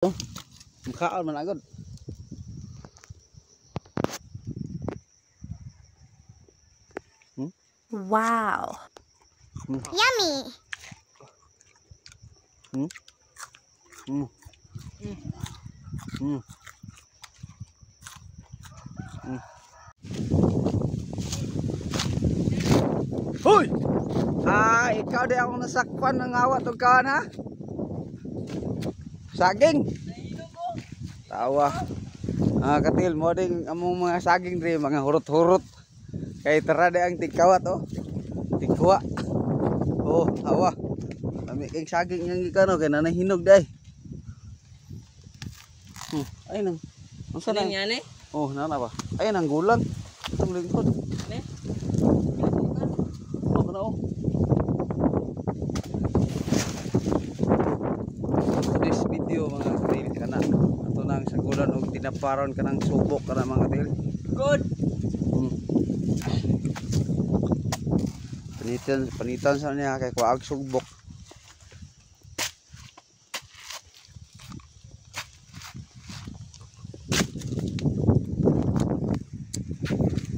Makaon man agad. Wow. Yummy. Mm. Mm. Mm. Mm. Hoy! Ah, ikaw di akong nasakpan ng awat og kaon ha? Saging. Tawa. Ah, katil mo ding among mga saging diri mga hurot-hurot. Kay tara di ang tigkawat oh. Tigkuha. Oh, awa. Lami kay saging yang gikan kay nanay hinog day. Ay nang. Unsa nang yan eh? Oh, nana ba? Ay nang gulang. Itong lingkod. Ne? Oh, kana oh. This video mga katil kana. Ato nang sagulan og tinaparon kanang subok kana mga katil. Good. Panitan sa niya kay kuag sugbok.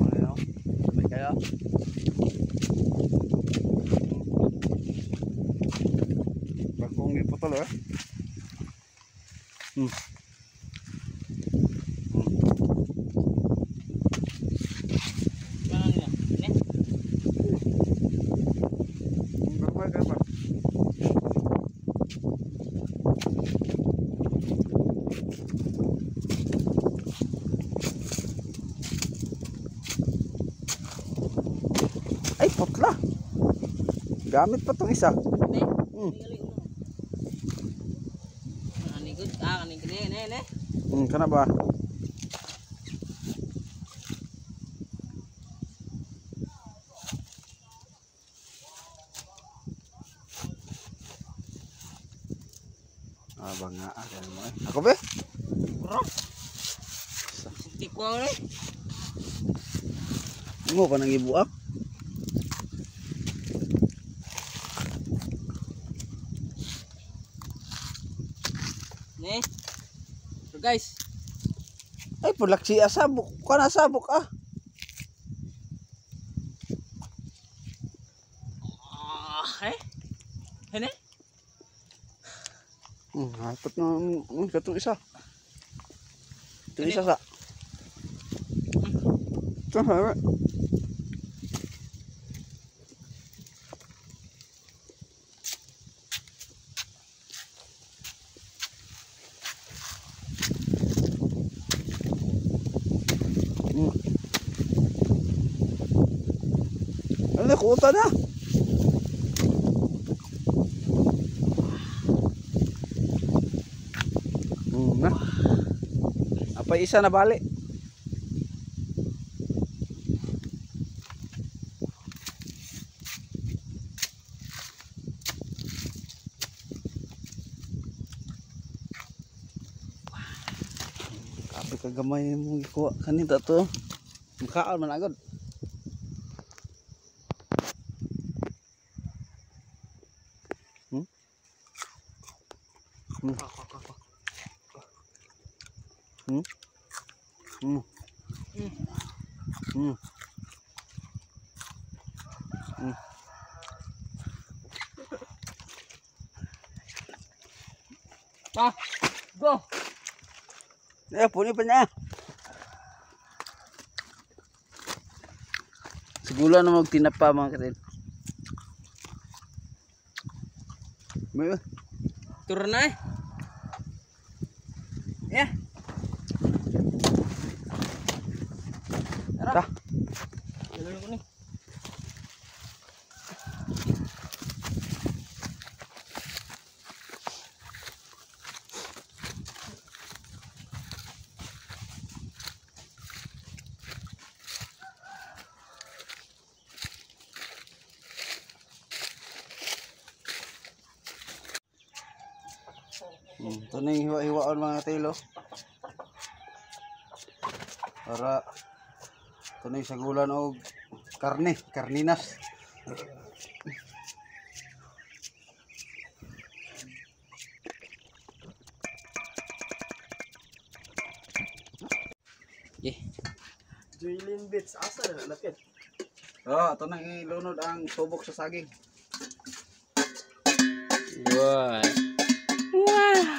Ano? May kaya? Bagong giputol eh. Ay, putla. Gamit pa tong isa. Kana ba? Ah, banga ah, mo eh. Ako be? Bro. Tikwa eh. Mo pa nang ibuak. Ne. So guys. Ay, pulak siya sabok. Kana sabok ah. Ah, eh. Hene? Hapot na katong isa. Itong isa sa. Ito ha. Ano, kuta na. Na. Apa isa na balik. Kabi ka gamay mo gikuha kanita to. Makaon man agad. Ah, go. Eh, puni pa niya. Siguro na magtinapa mga katil. May turun na eh. Ya. Tara. Dalo ko ni. Ito na yung hiwa-hiwaon mga tilo. Para ito na yung sagulan og karne, karninas. Okay. Joylin Beats asa na lapit. Oh, ato nang ilunod ang subok sa saging. Wow. Wow.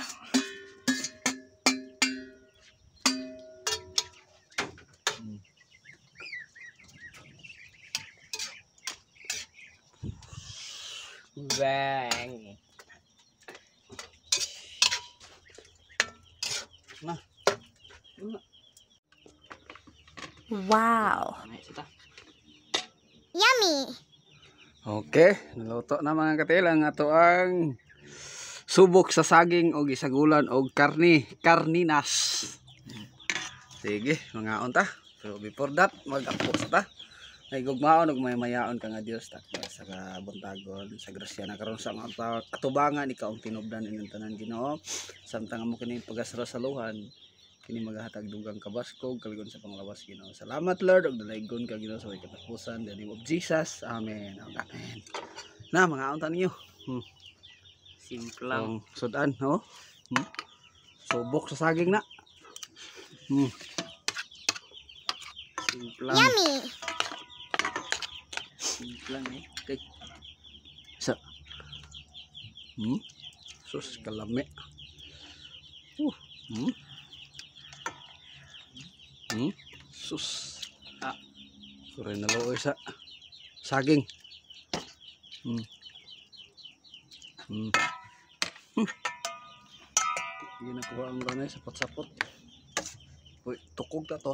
Bang. Na. Wow. Yummy. Okay, naluto na mga katil ang ato ang subok sa saging og isagulan og karni, karninas. Sige, mga unta. Pero before that, mag-apo sa ta. May gugmaon ug may mayaon ka nga Dios ta sa kabuntagon sa grasya na karon sa mga atubangan ikaw ang tinubdan inyong tanan Ginoo. Samtang amo kini pagasra sa luhan kini maghatag dugang kabaskog kaligon sa panglawas Ginoo. Salamat Lord ug dalaygon ka Ginoo sa way katapusan in the name of Jesus. Amen. Amen. Na mga unta ninyo. Simple lang. Ang sudan, no? Subok sa saging na. Simple lang. Yummy. Simple lang eh. Okay. Sa. Sus kalami. Sus. Ah. Kuray na looy sa saging. Ginakuha ang ranay sapot-sapot. Uy, tukog ta to.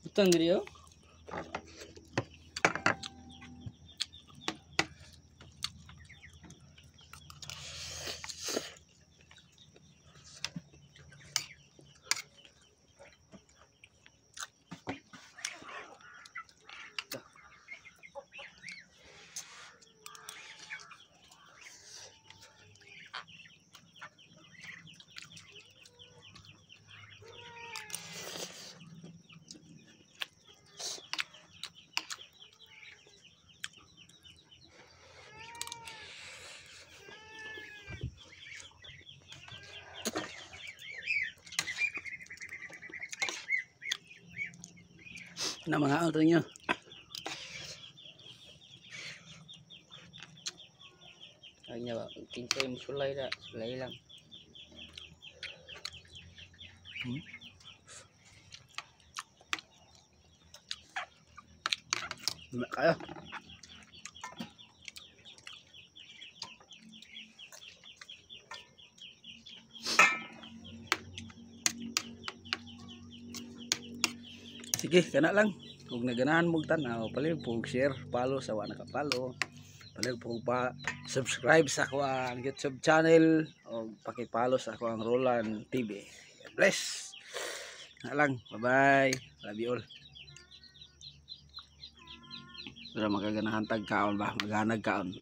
Butang diri oh. Na mga alto niyo. Kanya ba, kinsay mo sulay ra, sulay lang. Wala kayo. Sige, kana lang. Kung naganahan mo tanaw, palihog po share, follow sa wa nakapalo. Palihog po pa subscribe sa ako ang YouTube channel o paki-follow sa ako ang Roland TV. God bless. Kana lang. Bye-bye. Love you all. Pero magaganahan tag kaon ba? Maghanag kaon.